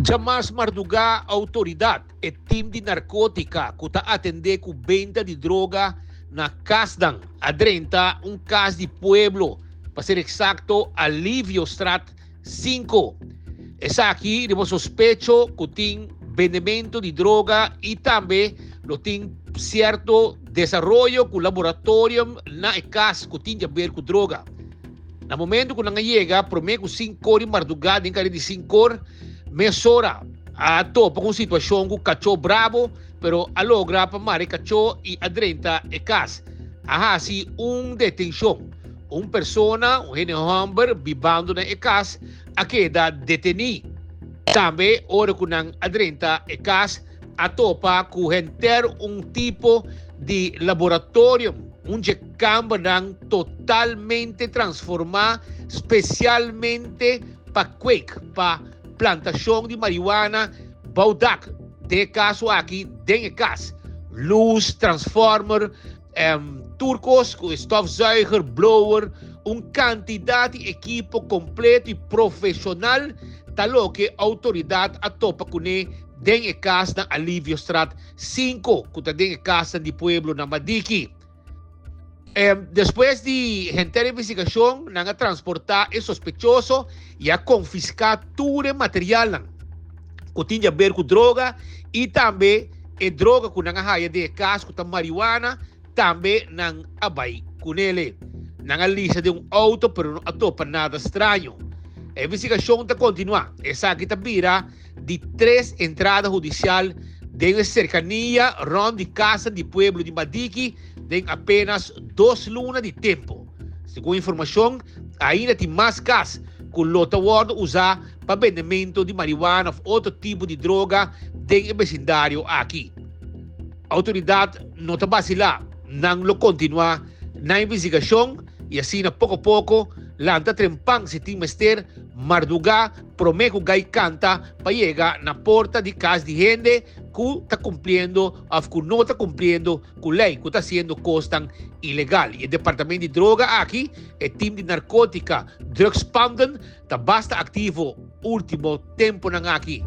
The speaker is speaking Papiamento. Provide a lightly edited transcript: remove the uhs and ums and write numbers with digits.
Djamas mardugá outoridat, e tim di narkótika ku ta atendé ku benta di droga na kasnan, a drenta un kas di pueblo, pa ser eksakto Aliviostraat 5. Esaki riba sospecho ku tin bendementu di droga i tambe lo tin sierto desaroyo ku laboratorium na e kas ku tin di aber ku droga. Na momento ku nan a yega promé ku sinkor di mardugá den kare di sinkor, mesora a topa ku un situashon ku kachó brabo, pero a logra pa mara e kachó i a drenta e kas. A hasi un detenshon. Un persona, un hende hòmber bibando na e kas, a keda detení. Tambe ora ku nan a drenta e kas, a topa ku henter un tipo di laboratorium, un dje kambernan totalmente transformá spesialmente pa kweek, pa plantashon di marihuana bou dak, den e kaso aki den e kas. Lus, transformer, tur kos ku e stofzuiger, blower, un kantidat di ekipo kompleto i profeshonal ta loke outoridat a topa kuné den e kas na Aliviostraat 5, ku ta den e kasnan di pueblo na Madiki. Despues di henter investigashon, nan a transportá e sospechoso i a konfiská tur e materialnan ku tin di aber ku droga i tambe e droga ku nan a haya den e kas ku ta marihuana, tambe nan a bai kunele. Nan a lisa den un outo pero no a topa nada straño. E investigashon ta kontinuá. Esaki ta bira di tres entrada hudisial den e serkania rònt di Casa di Pueblo di Madiki den apenas dos luna di tempu. Segun informashon, ainda tin mas kas ku lo ta wòrdu usá pa bendementu di marihuana òf otro tipo di droga den e besindario aki. Outoridat no ta basilá, nan lo kontinuá nan investigashon i asina poko poko lanta trempan si tin mester mardugá promé ku gai kanta pa yega na porta di kas di hende ku ta kumpliendo òf ku no ta kumpliendo ku lei, ku ta hasiendo kosnan ilegal. I e departamento di droga aki, e tim di narkótika, drugspanden, ta basta aktivo último tempunan aki.